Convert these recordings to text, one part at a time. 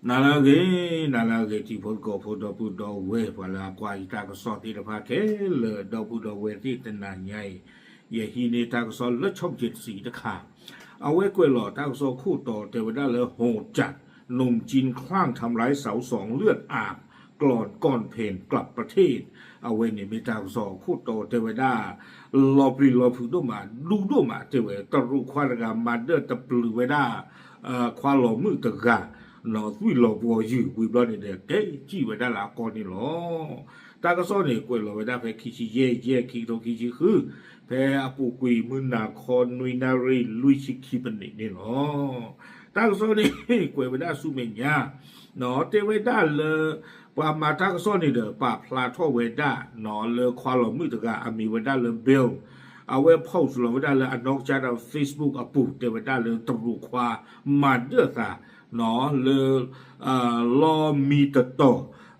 နၤလၢအဂ့ၤ, နၤလၢအဂ့ၤ တံၤဖိသကိးဖိ ဒီပုၢ်ဒီဝဲၢ် ပှၤလၢအကွၢ်ယတၢ်ကစီၣ်သ့ၣ်တဖၣ်ခဲလၢာ် ဒီပုၢ်ဒီဝဲၢ်သ့ၣ် တနၤညါအံၤ ယဟံးန့ၢ်တၢ်ကစီၣ်လၢ ချီၣ်ပက့တစံးတခါ, အဝဲကွဲးလီၤတၢ်ကစီၣ်ခိၣ်တီတဲဝဲဒၣ်လၢ โหดจัด หนุ่มจีนคลั่งทำร้ายสาวสองเลือดอาบ กลอนก่อนเพลงกลับประเทศ အဝဲန့ၣ်မ့ၢ်တၢ်ကစီၣ်ခိၣ်တီတဲဝဲဒၣ် လီၤပျံၤလီၤဖုးဒိၣ်မး ဒူဒိၣ်မး တဲဝဲ တရူးခွါတဂၤမၤဒၢၣ်တပျုာ်ဝဲဒၣ် ခွါလီၤမုၣ်တဂၤ နီၣ် သွံၣ်လီၤပှီၤယုၢ် ဝံၤဘျီန့ၣ်ဒီး ကဲစံၣ်ဝဲဒၣ်လၢအကီၢ်န့ၣ်လီၤ. တၢ်ကစီၣ်န့ၣ် ကွဲးလီၤဝဲဒၣ်ဖဲခံဆံယဲၢ် ယဲၢ် ခံကထိခံဆံဃု ဖဲအပူၤကွံာ်မုၢ်နၤခီနွံနၣ်ရံၣ်လွံၢ်ဆံခံပနံးန့ၣ်လီၤ. တၢ်ကစီၣ်န့ၣ် ကွဲးဝဲဒၣ်ဆူမဲာ်ညါ နီၣ် တဲဝဲဒၣ်လၢ ပှၤမၤတၢ်ကစီၣ်န့ၣ်ဒီး ပာ်ဖျါထီၣ်ဝဲဒၣ် နီၣ် လၢခွါလီၤမုၣ်တဂၤ အမံၤဝဲဒၣ်လၢ Bill အဝဲ post လီၤဝဲဒၣ်လၢအနီၢ်ကစၢ်ဒၣ် Facebook အပူၤ တဲဝဲဒၣ်လၢတရူးခွါမၤဒၢၣ်သး နီၣ် လၢ လီမံတတီၤ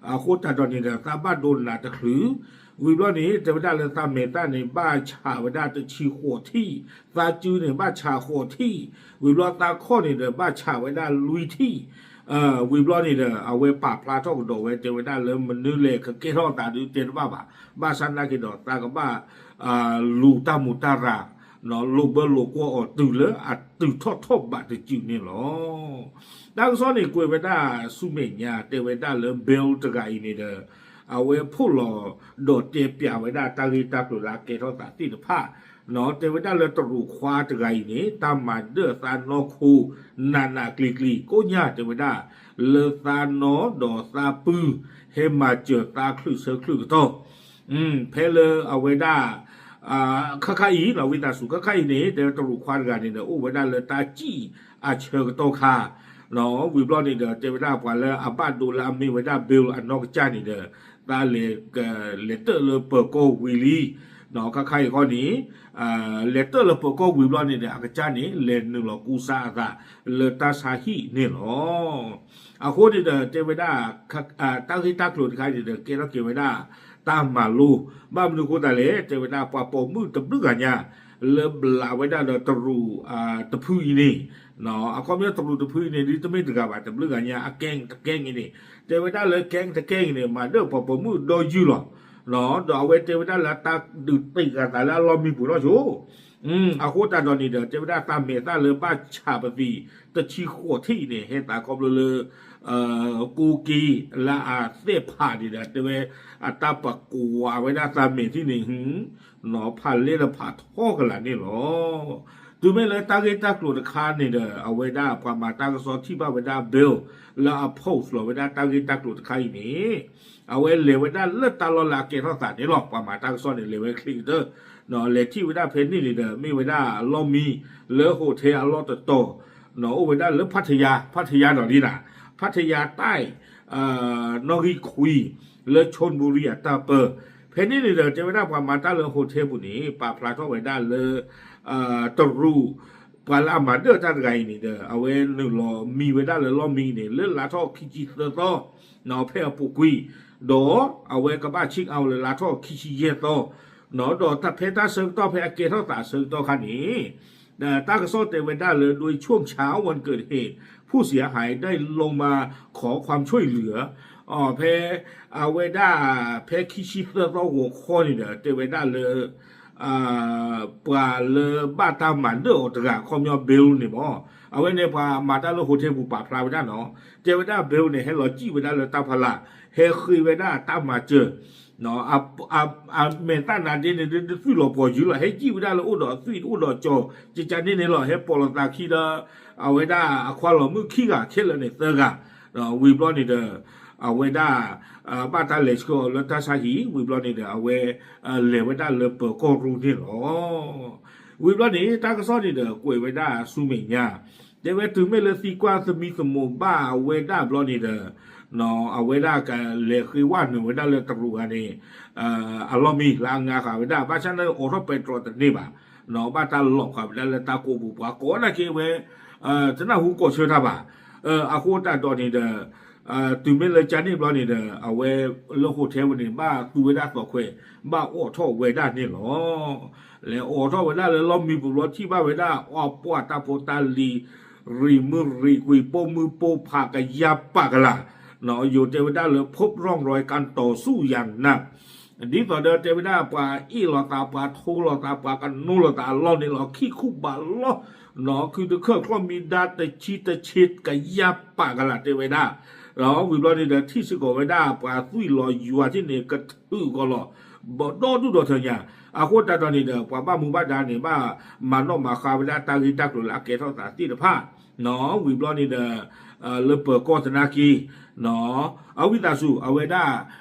အဃိသတးဒီးန့ၣ်ဒီး သးဘၣ်ဒိနးတချုး ဝံၤဘျီန့ၣ် တဲဝဲဒၣ်လၢသးမဲာ်သၣ်န့ၣ် ဘၣ်ဆးဝဲဒၣ်တဆံဃိးထံၣ်, သးစုန့ၣ် ဘၣ်ဆးဃိးထံၣ်, ဝံၤဘျီသးခီၣ်န့ၣ်ဒီး ဘၣ်ဆးဝဲဒၣ်လွံၢ်ထံၣ်, ဝံၤဘျီန့ၣ်ဒီး အဝဲပာ်ဖျါထီၣ်ကဒီးဝဲ တဲဝဲဒၣ်လၢမနုၤလဲၣ်ကကဲထီၣ်သးဒုးတဲတဘၣ်ဘၣ်, ဘၣ်ဆၣ်နာ်က့ၤဒီး သးကဘၣ် လူၤတၢ်မူးတၢ်ရၤ နီၣ် လိာ်ဘၢလိာ်ကွီၢ်အီၤတုၤလၢအတုၤထီၣ်ထီၣ်ဘးတစုန့ၣ်လီၤ. တၢ်ကစီၣ်န့ၣ် ကွဲးဝဲဒၣ်ဆူမဲာ်ညါ တဲဝဲဒၣ်လၢ Bill တဂၤအံၤန့ၣ်ဒီး အဝဲဖီၣ်လီၤ ဒီးတဲပျးဝဲဒၣ်တၢ်ဂ့ၢ်တၢ်ကျိၤလၢအကဲထီၣ်သးသ့ၣ်တဖၣ် နီၣ် တဲဝဲဒၣ်လၢတရူးခွါတဂၤအံၤန့ၣ် တၢ်မၤဒၢၣ်သးနီၢ်ခိ နးနးကျံၤကျံၤ ကိညၢ်တဲဝဲဒၣ် လၢသးနီၣ်ဒီးသးပုၢ် ဟဲမၤစၢၤသးချုးဆၢချုးကတီၢ် ဖဲလၢအဝဲဒၣ် ခါခါအံၤ နီၣ် ဝံသးစူၤ ခါခါအံၤန့ၣ် တဲဝဲတရူးခွါတဂၤန့ၣ်ဒီး အိၣ်ဝဲဒၣ်လၢတၢ်စံၣ်အဆၢကတီၢ်ခါ နီၣ် ဝံၤဘျီန့ၣ်ဒီး တဲဝဲဒၣ်ပှၤလၢအဘၣ်ဒိလၢအမ့ၢ်ဝဲဒၣ် Bill အနီၢ်ကစၢ်န့ၣ်ဒီး သးလဲၤ လဲၤတၢၣ်လၢပၢၤကီၢ်ဝံၤလံ နီၣ် ခါခါအံၤဃီန့ၣ် လဲၤတၢၣ်လၢပၢၤကီၢ်ဝံၤဘျီန့ၣ်ဒီး အကစၢ်န့ၣ် လဲၤနုာ်လီၤကူစါအသးလၢတၢ်ဆါဟံၣ်န့ၣ်လီၤ. အဃိန့ၣ်ဒီး တဲဝဲဒၣ် တၢ်ဂ့ၢ်တၢ်ကျိၤတခါန့ၣ်ဒီး ကဲထီၣ်က့ၤဝဲဒၣ် တၢ်မၤလိ ဘၣ်မနုၤအဃိသတးလဲၣ် တဲဝဲဒၣ်ပှၤပိာ်မုၣ်တဘျုးဂၤညါ လၢဘျးဝဲဒၣ်ဒီးတရူးတဖုအံၤန့ၣ် အခီပညီတရူးတဖုအံၤန့ၣ် ဒ်တမ့ၢ်တဂၤဘၣ် တဘျုးဂၤညါ အကဲတကဲအံၤန့ၣ် တဲဝဲဒၣ်လၢကဲတကဲအံၤန့ၣ် မၤဒၢၣ်ပှၤပိာ်မုၣ်ဒီယုၢ်လီၤ. ဒီးအဝဲတဲဝဲဒၣ်လၢအတၢ်ဒုးတ့ၢ်ဂၤသးလၢအလီၢ်မံပူၤနီၢ်ဆိ အဃိသတးဒီးန့ၣ်ဒီး တဲဝဲဒၣ်သးမဲာ်သၣ်လၢဘၣ်ဆးပသံး တဆံဃိးထံၣ်အံၤန့ၣ် ဟဲသးခီဖျိလၢ ကိးက့ၤလၢအသ့ၣ်ဖးန့ၣ်ဒီး တဲဝဲ အတၢ်ပကွၢ်ဝဲဒၣ်သးမဲာ်ထံၣ်န့ၣ် နီၣ် ဖးလဲၢ်ဒီးဖးထီကလာ်န့ၣ်လီၤ. တုၤမ့ၢ်လၢတၢ်ဂ့ၢ်တၢ်ကျိၤတခါန့ၣ်ဒီး အဝဲဒၣ်ပှၤမၤတၢ်ကစီၣ်ထံၣ်ဘၣ်ဝဲဒၣ် Bill လၢအ post လီၤဝဲဒၣ်တၢ်ဂ့ၢ်တၢ်ကျိၤတခါအံၤန့ၣ် အဝဲလဲၤဝဲဒၣ်လၢတၢ်လီၢ်လၢအကဲထီၣ်သးန့ၣ်လီၤ. ပှၤမၤတၢ်ကစီၣ်န့ၣ် လဲၤဝဲချ့ကတၢၢ် နီၣ် လဲၤထံၣ်ဝဲဒၣ်ဖဲန့ၣ်န့ၣ်ဒီး မ့ၢ်ဝဲဒၣ်လီၢ်မံ လၢ hotel အလီၢ်တတီၤ နီၣ် အိၣ်ဝဲဒၣ်လၢဖးထယါ ဖးထယါနီၣ်လံနၤ ဖးထယါတၢ် နီၣ်ဂံၢ်ခွံ လၢ ชลบุรี အတၢ်ပၢ ဖဲန့ၣ်န့ၣ်ဒီး တဲဝဲဒၣ်ပှၤမၤတၢ်လၢ hotel ပူၤန့ၣ် ပာ်ဖျါထီၣ်ဝဲဒၣ်လၢ တရူး ပှၤလၢအမၤဒၢၣ်တၢ်တဂၤအံၤန့ၣ်ဒီး အဝဲနုာ်လီၤမံဝဲဒၣ်လၢလီၢ်မံန့ၣ် လၢလါထီၣ်ခံဆံသၢသီ နီၣ် ဖဲအပူၤကွံာ် ဒီးအဝဲကဘၣ် check out လၢလါထီၣ်ခံဆံယဲၢ်သီ နီၣ် ဒီးဖဲတၢ်ဆၢကတီၢ်ဖဲအကဲထီၣ်သးဆၢကတီၢ်ခါန့ၣ် တၢ်ကစီၣ်တဲဝဲဒၣ်လၢ โดยช่วงเช้าวันเกิดเหตุ ผู้เสียหายได้ลงมาขอความช่วยเหลือ ဖဲ အဝဲဒၣ် ဖဲခံဆံသၢသီဂီၤခီန့ၣ်ဒီး တဲဝဲဒၣ်လၢ ပှၤလၢဘၣ်တၢ်မၤဒၢၣ်အီၤတဂၤ ခီပညီ Bill န့ၣ်မ့ၢ် အဝဲန့ၣ်ပှၤမၤတၢ်လၢ hotel ပူၤပာ်ဖျါဝဲဒၣ်နီၣ် တဲဝဲဒၣ် Bill န့ၣ် ဟဲလီၤစံၣ်ဝဲဒၣ်လၢတၢ်ဖီလာ် ဟဲဃ့ဝဲဒၣ်အတၢ်မၤစၢၤ အမဲာ်သၣ်နါဒ့န့ၣ် ဒ်သွံၣ်လီၤပှီၤယုၢ်လီၤ ဟဲစံၣ်ဝဲဒၣ်လၢအိၣ်ဒီးသွံၣ်အိၣ်ဒီးကၠီၤ ကကန့ၣ်န့ၣ်လီၤ ဟဲပိာ်လိာ်သးခံဒီး အဝဲဒၣ်အခွါလီၤမုၣ်ခံဂၤခဲလၢာ်န့ၣ်သၢဂၤ ဝံၤဘျီန့ၣ်ဒီး အဝဲဒၣ် ဘၣ်တၢ်လဲၤဆှၢအီၤလၢတၢ်ဆါဟံၣ် ဝံၤဘျီန့ၣ်ဒီး အဝဲ လဲၤဝဲဒၣ်လၢပၢၤကီၢ်ရူၢ်န့ၣ်လီၤ. ဝံၤဘျီန့ၣ် တၢ်ကစီၣ်န့ၣ်ဒီး ကွဲးဝဲဒၣ်ဆူမဲာ်ညါ တဲဝဲတုၤမ့ၢ်လၢသံကွၢ်သမံသမိးဘၣ်ဝဲဒၣ်ဘျီန့ၣ်ဒီး အဝဲဒၣ်ကလဲၤဃ့ဝဲနုာ်ဝဲဒၣ်လၢတရူးဂၤန့ၣ် အလီၢ်မံလၢအငါဃာ်ဝဲဒၣ် ဘၣ်ဆၣ်န့ၣ်အိးထီၣ်ပဲတြီတန့ၢ်ဘၣ် ဘၣ်တၢ်လီၣ်ဃာ်ဝဲဒၣ်လၢတၢ်ကိးပူၤ ပှၤကိးနာ်က့ဝဲ တနၢ်ဟူကိးဆၢတၢ်ဘၣ် အဃိသတးဒီးန့ၣ်ဒီး တုၤမ့ၢ်လၢကန့ၣ်ဘျီန့ၣ်ဒီး အဝဲလၢ hotel ပူၤန့ၣ် ဘၣ်သူဝဲဒၣ်သီၣ်ခွဲး ဘၣ်အိးထီၣ်ဝဲဒၣ်န့ၣ်လီၤ. လဲၤအိးထီၣ်ဝဲဒၣ်လၢလီၢ်မံပူၤဘျီ ထံၣ်ဘၣ်ဝဲဒၣ်အပှၢ်တၢ်ဖိတၢ်လံၤ ရံၣ်မုၢ်ရံၣ်ကွံာ် ပိာ်မုၢ်ပိာ်ဖးကယၤပာ်ကလာ်, ယိၤတဲဝဲဒၣ်လၢ พบร่องรอยการต่อสู้อย่างหนัก ဒ်သိးဒီးတဲဝဲဒၣ်ပှၤအ့ၣ်လိာ်သး ပှၤထိလိာ်သး ပှၤကနိလိာ်သးအလီၢ်န့ၣ်လီၤ ခံခူဘးလီၢ်, နီၢ် ခုတခၢၣ်ချီၣ်မံဒါတဆံတဆံကယၤပာ်ကလာ်တဲဝဲဒၣ်, ဒီးဝံၤဘျီန့ၣ်ဒီး ထံၣ်စ့ၢ်ကီးဝဲဒၣ် ပှၤသွံၣ်လီၤယွၤထံၣ်န့ၣ် ကထုးကီးလီၤ ဘၣ်ဒီဒူၣ်ဒီထၢညါ, အဃိသတးဒီးန့ၣ်ဒီး ပှၤဘၣ်မူဘၣ်ဒါန့ၣ် ဘၣ်မၤနီၣ်မၤဃါဝဲဒၣ်တၢ်ဂ့ၢ်တၢ်ကျိၤလၢအကဲထီၣ်သးသ့ၣ်တဖၣ်, နီၢ် ဝံၤဘျီန့ၣ်ဒီး လၢပၢၤကီၢ်သနာ်က့, နီၢ် အဝံသးစူၤ အဝဲဒၣ်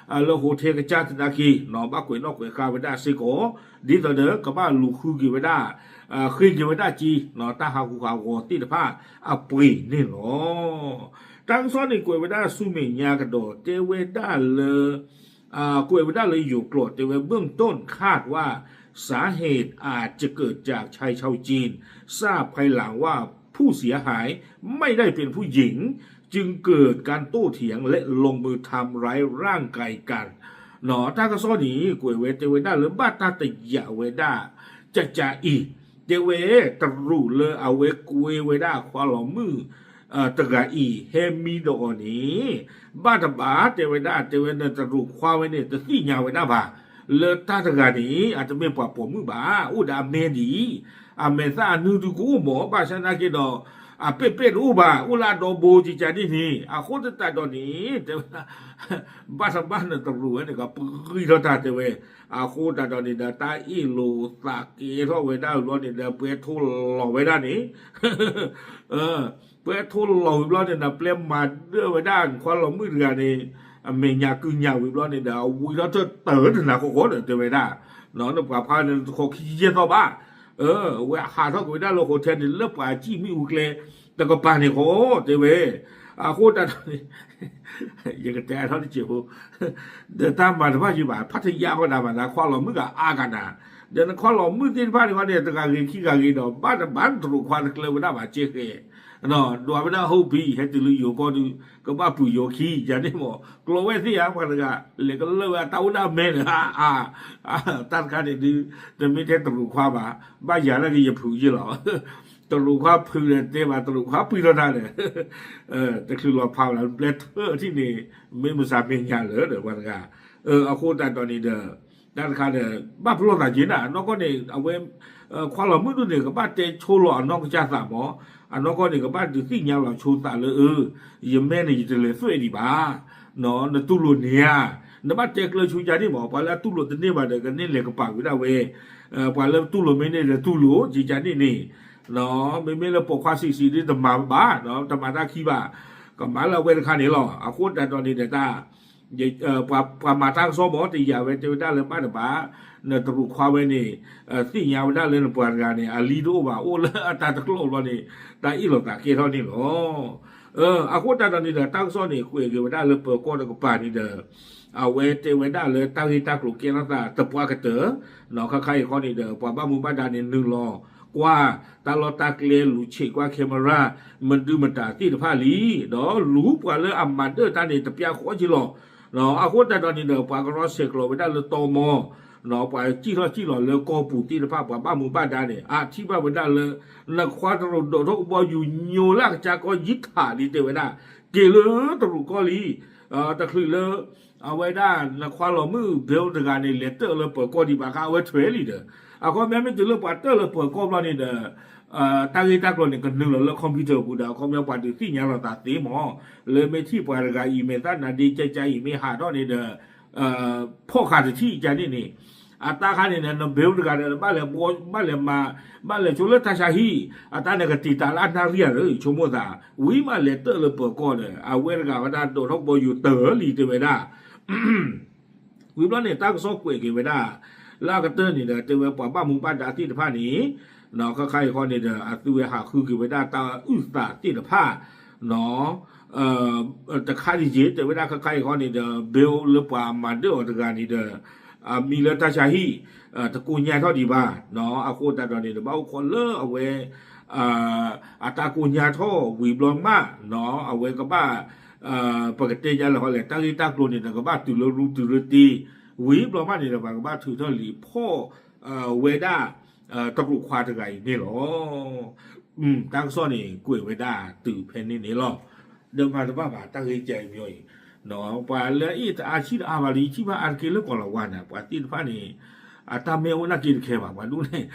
လၢဟိထဲကစၢ်သနာ်က့, နီၢ် ဘၣ်ကွဲးနီၣ်ကွဲးဃါဝဲဒၣ်စ့ၢ်ကီး, ဒ်သိးဒီးကဘၣ်လူၤဃုက့ၤဝဲဒၣ် ဃ့က့ၤဝဲဒၣ်က့ၤ နီၢ် တၢ်ဟးဂူာ်ဟးဂီၤသ့ၣ်တဖၣ်အပှ့ၤန့ၣ်လီၤ. တၢ်ကစီၣ်န့ၣ်ကွဲးဝဲဒၣ်ဆူမဲာ်ညါကဒီး တဲဝဲဒၣ်လၢ ကွဲးဝဲဒၣ်လၢယိၤကျိာ် တဲဝဲ เบื้องต้นคาดว่า สาเหตุอาจจะเกิดจากชายชาวจีน ทราบภายหลังว่าผู้เสียหายไม่ได้เป็นผู้หญิง จึงเกิดการโต้เถียงและลงมือทำร้ายร่างกายกัน နီၢ် တၢ်ကစီၣ်န့ၣ် ကွဲးဝဲတဲဝဲဒၣ်လၢဘၣ်တၢ်တယာ်ဝဲဒၣ် ကကအံၤ, တဲဝဲ တရူးလၢအဝဲကွဲဝဲဒၣ်ခွါလီၤမုၣ် တဂၤအံၤ ဟဲမံဒီးအီၤန့ၣ် ဘၣ်တဘၣ်တဲဝဲဒၣ် တဲဝဲနတရူးခွါဝဲန့ၣ် တသ့ၣ်ညါဝဲဒၣ်ဘၣ် လၢတၢ်တဂၤန့ၣ် အတမ့ၢ်ပှၤပိာ်မုၣ်ဘၣ် အိၣ်ဒီးအမဲဒ်အံၤ, အမဲာ်သၣ်အနုဒုကအိၣ်မး ဘၣ်ဆၣ်သနာ်က့ဒီး အပဲ့ပဲ့တအိၣ်ဘၣ် အိၣ်လၢအဒီဘိကကန့ၣ်န့ၣ် အဃိသတးဒီးန့ၣ် တဲဝဲ ဘၣ်တဘၣ်နတရူးဝဲန့ၣ် ကပှံၤထီၣ်တၢ်တဲဝဲ, အဃိသတးဒီးန့ၣ်ဒီး တၢ်အ့ၣ်လိာ်သးကဲထီၣ်ဝဲဒၣ်ဝံၤဘျီန့ၣ်ဒီး ပှဲၤထိလီၤဝဲဒၣ်န့ၣ် ပှဲၤထိလီၤဝံၤဘျီန့ၣ်ဒီး ပျဲမၤဒၢၣ်ဝဲဒၣ်ခွါလီၤမုၣ်တဂၤန့ၣ် အမဲာ်ညါကုညါဝံၤဘျီန့ၣ်ဒီး အဝံၤထီၣ်တၢ်တၢၢ်တနၤဃီဃီဒီးတဲဝဲဒၣ်, နပှၤဖါန့ၣ်တခီခံဆံယဲၢ်သီဘၣ် အဝဲဟးထီၣ်က့ၤဝဲဒၣ်လၢဟိထဲန့ၣ် လၢပှၤစံၣ်မ့ၣ်အူကျဲ တကပၤန့ၣ်ဃီ တဲဝဲ, အဃိတၢ်ဒီးန့ၣ် ယကတဲအါထီၣ်တစဲးဖိ ဒီးတၢ်မၤတဘၣ်ယံၤဘၣ် ဖးထယါဃီဒၣ်ဘၣ်နၤ ခွါလီၤမုၣ်ကအါဂၤနၤ, ဒီးနခွါလီၤမုၣ်သ့ၣ်တဖၣ်န့ၣ်ဃီန့ၣ် တဂၤဂ့ၤခံဂၤဂ့ၤဒီး ဘၣ်တဘၣ်နတရူးခွါတကျၢၤဝဲဒၣ်ဘၣ်ကဲဃဲ, ဒွးဝဲဒၣ်ဟိပံၤ ဟဲတုၤလၢယိၤကီၢ်ဒုး ကဘၣ်ပုၢ်ယိၤခံ ယၤန့ၣ်မး ကျိးဝဲသ့ၣ်ဧါ ပှၤတဂၤ လဲၤကလၢာ်ဝဲအတၢ်အိၣ်ဒၣ်မဲန့ၣ် တၢ်တခါန့ၣ်ဒုး တမ့ၢ်ထဲတရူးခွါဘၣ် ဘၣ်ယၤလၢကယဖုးယ့ၢ်လီၤ တရူးခွါဖုးဒီးတဲဘၣ် တရူးခွါပှံၤထီၣ်တၢ်ဒီး တချုးလီၤဖးလၢပျဲထၢထံၣ်န့ၣ် မ့ၢ်မဆါမဲာ်ညါလၢဒီးပှၤတဂၤ, အဃိသတးဒီးန့ၣ်ဒီး တၢ်တခါဒီး ဘၣ်ပလီၢ်သးက့ၤနၤ အနီၢ်ကီၢ်န့ၣ် အဝဲ ခွါလီၤမုၣ်ဒုန့ၣ် ကဘၣ်တဲဆိလီၤအနီၢ်ကစၢ်သးမး, အနီၢ်ကီၢ်န့ၣ် ကဘၣ်ဒုးသ့ၣ်ညါလီၤဆိသးလၢအ ယမဲန့ၣ် ယတလဲၤသွဲၣ်ဒံးဘၣ်, နတူၢ်လိာ်န့ၢ်ဧါ, နဘၣ်တဲကျၢၤဆိကန့ၣ်မး ပှၤလၢအတူၢ်လိာ်တန့ၢ်ဘၣ်ဒီး ကန့ၢ်လဲၤကပာ်ဝဲဒၣ်ဝဲ, ပှၤလၢတူၢ်လိာ်မ့ၢ်န့ၢ်လဲၤတူၢ်လိာ် ကကန့ၣ်န့ၣ်, မ့မ့ၢ်လၢပိာ်ခွါဆံးဆံးဒ်တမၤဘၣ် တမၤတၢ်ခံဘၣ်, ကမၤလၢအဝဲတခါန့ၣ်လီၤ. အဃိသတးဒီးန့ၣ်ဒီးတၢ် ပှၤမၤတၢ်ကစီၣ်မး တယာ်ဝဲတဲဝဲဒၣ်လၢဘၣ်တဘၣ် နတရူးခွါဝဲန့ၣ် သ့ၣ်ညါဝဲဒၣ်လၢနပှၤတဂၤန့ၣ် အလံတအိၣ်ဘၣ် အိၣ်လၢအတၢ်တကျိးဘျီန့ၣ် တၢ်အ့ၣ်လိာ်သးကဲထီၣ်န့ၣ်လီၤ. အဃိသတးဒီးန့ၣ်ဒီး တၢ်ကစီၣ်န့ၣ် ကွဲးက့ၤဝဲဒၣ်လၢပၢၤကီၢ်တကပၤန့ၣ်ဒီး အဝဲတဲဝဲဒၣ်လၢတၢ်ဂ့ၢ်တၢ်ကျိၤကဲထီၣ်သးတပှၢ်ကတၢၢ်, ခါခါအံၤဃီန့ၣ်ဒီး ပှၤဘၣ်မူဘၣ်ဒါန့ၣ် နုာ်လီၤကွၢ် တၢ်လီၢ်တၢ်ကျဲ လူၤဆံးကွၢ် camera မဒုမတၤသ့ၣ်တဖၣ်လံ, ဒီးလူၤပှၤလၢအမၤဒၢၣ်တၢ်န့ၣ် တပျၢ်ဃီက့ၤလီၤ. အဃိသတးဒီးန့ၣ်ဒီး ပှၤကရီဆဲးကျိးဝဲဒၣ်လၢတီမီၤ, ပှၤစံၣ်ထီၣ်စံၣ်လီၤလၢကီၢ်ပူၤသ့ၣ်တဖၣ် ပှၤဘၣ်မူဘၣ်ဒါန့ၣ် အထံၣ်ဘၣ်ဝဲဒၣ်လၢ နခွါတရူးဒိးထီၣ်ကဘီယူၤညိလၢအကစၢ်ကီၢ်ယံထးလံ တဲဝဲဒၣ် က့ၤလၢတရူးကီၢ်လံ. တချုးလၢ အဝဲဒၣ်နခွါလီၤမုၣ် Bill တဂၤန့ၣ် လဲၤတၢၣ်လၢပၢၤကီၢ်ဒံးဘၣ်ခါ အဝဲထွဲလံဒီး အခီပညီမ့ၢ်တုၤလၢပှၤတၢၣ်လၢပၢၤကီၢ်ဘျီန့ၣ်ဒီး တၢ်ဂ့ၢ်တၢ်ကျိၤန့ၣ် ကနုာ်လီၤလၢ computer ပူၤဒီး အခီပညီပှၤဒုးသ့ၣ်ညါလီၤသးသ့မး လၢမ့ၢ်ထံၣ်ပှၤတဂၤအံၤ မဲာ်သၣ်နါဒ့ကကါအံၤ မ့ၢ်ဟးထီၣ်န့ၣ်ဒီး ဖီၣ်ဃာ်တထံၣ်ကန့ၣ်န့ၣ် အတၢ်ခါန့ၣ်ဒီး န Bill တဂၤဒီး ဘၣ်လဲၤဘှီ ဘၣ်လဲၤမၤ ဘၣ်လဲၤဆိလၢတၢ်ဆါဟံၣ် အတၢ်န့ၣ်ကတံာ်တာ်လၢအနၣ်ရံၣ်ဧါဒီး ဆိကမိၣ်သး ဝံၤမးလဲၤတၢၣ်လၢပၢၤကီၢ်ဒီး အဝဲတဂၤဝဲဒၣ်ဒိးထီၣ်ကဘီယူၤတၢၢ်လံ တဲဝဲဒၣ် ဝံၤဘျီန့ၣ် တၢ်ကစီၣ်ကွဲးက့ၤဝဲဒၣ် လၢအကတၢၢ်န့ၣ်ဒီး တဲဝဲပှၤဘၣ်မူဘၣ်ဒါသ့ၣ်တဖၣ်န့ၣ် ခါခါအံၤဃီန့ၣ်ဒီး အသုဝဲဟးဃုက့ၤဝဲဒၣ်တၢ်အုၣ်သးသ့ၣ်တဖၣ် တခါဒံးက့ၤ တဲဝဲဒၣ်ခါခါအံၤဃီန့ၣ်ဒီး Bill လၢပှၤမၤဒၢၣ်အီၤတဂၤန့ၣ်ဒီး အမံၤလၢတၢ်ဆါဟံၣ် တကိညါထီၣ်ဒံးဘၣ် အဃိသတးဒီးန့ၣ်ဒီး ဘၣ်အိၣ်ခိးလၢအဝဲ အတၢ်ကိညါထီၣ်ဝံၤဘျီမး အဝဲကဘၣ် ပကတဲယါလဲၣ်ဟီလဲၣ် တၢ်ဂ့ၢ်တၢ်ကျိၤန့ၣ်ဒီး ကဘၣ်တုၤလၢရူတုၤရူတ့ ဝံၤဘျီမးန့ၣ်ဒီး ပှၤကဘၣ်ထုးထီၣ်လံာ်ဖီၣ်ဝဲဒၣ် တရူးခွါတဂၤအံၤန့ၣ်လီၤ. တၢ်ကစီၣ်န့ၣ် ကွဲးဝဲဒၣ်တုၤဖဲန့ၣ်န့ၣ်လီၤ. ဒီးမၤတဘၣ်ဘၣ် တၢ်ဂ့ၢ်ကဲအံၤမီၤအံၤ, ပှၤလၢအအ့ၣ်တအါဆံၣ်တအါဘၣ်လၢယထံၣ်ဘၣ်အါတက့ၢ်လၢကီၢ်လီၤဝါန့ၣ် ပှၤသ့ၣ်တဖၣ်န့ၣ် အတၢ်မ့ၢ်အိၣ်နာ်က့တခဲဘၣ် ပှၤဒူၣ်န့ၣ်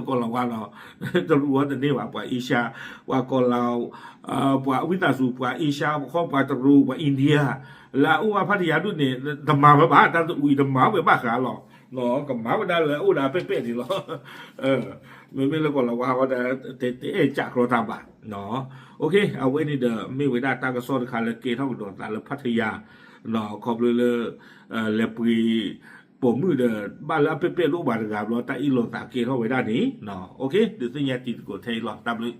ကီၢ်လီၤဝါနီၤ တရူးအီၤတန့ၢ်ဘၣ် ပှၤအ့ရှါ ပှၤကီၢ်လၤ ပှၤဝံသးစူၤ ပှၤအ့ရှါ ပခီ ပှၤတရူး ပှၤ India လၢအအိၣ်ဘၣ်ဖးတယၤဒူၣ်န့ၣ် တမၤဝဲဘၣ် တၢ်သဝံၤတမၤဝဲဘၣ်ဃးလီၤ. ကမၤဝဲဒၣ်လၢအအိၣ်ဒီးအပဲာ်ပဲာ်န့ၣ်လီၤ. မ့မ့ၢ်လၢကီၢ်လီၤဝါဃီဒီး တအဲၣ်ကးကြီတၢ်ဘၣ်. အဝဲန့ၣ်ဒီး မ့ၢ်ဝဲဒၣ်တၢ်ကစီၣ်တခါလၢကဲထီၣ်ကဒီးသးလၢဖးတယၤ ခီဖျိလၢ လဲၤပှ့ၤ ပိာ်မုၣ်ဒီး ဘၣ်လၢအပဲာ်ပဲာ်တအိၣ်ဘၣ်တဂၤဘျီ တၢ်အ့ၣ်လိာ်သးကဲထီၣ်ဝဲဒၣ်န့ၣ် ဒုးသ့ၣ်ညါတံၤသကိးထဲအံၤလီၤ. တၢ်ဘျုး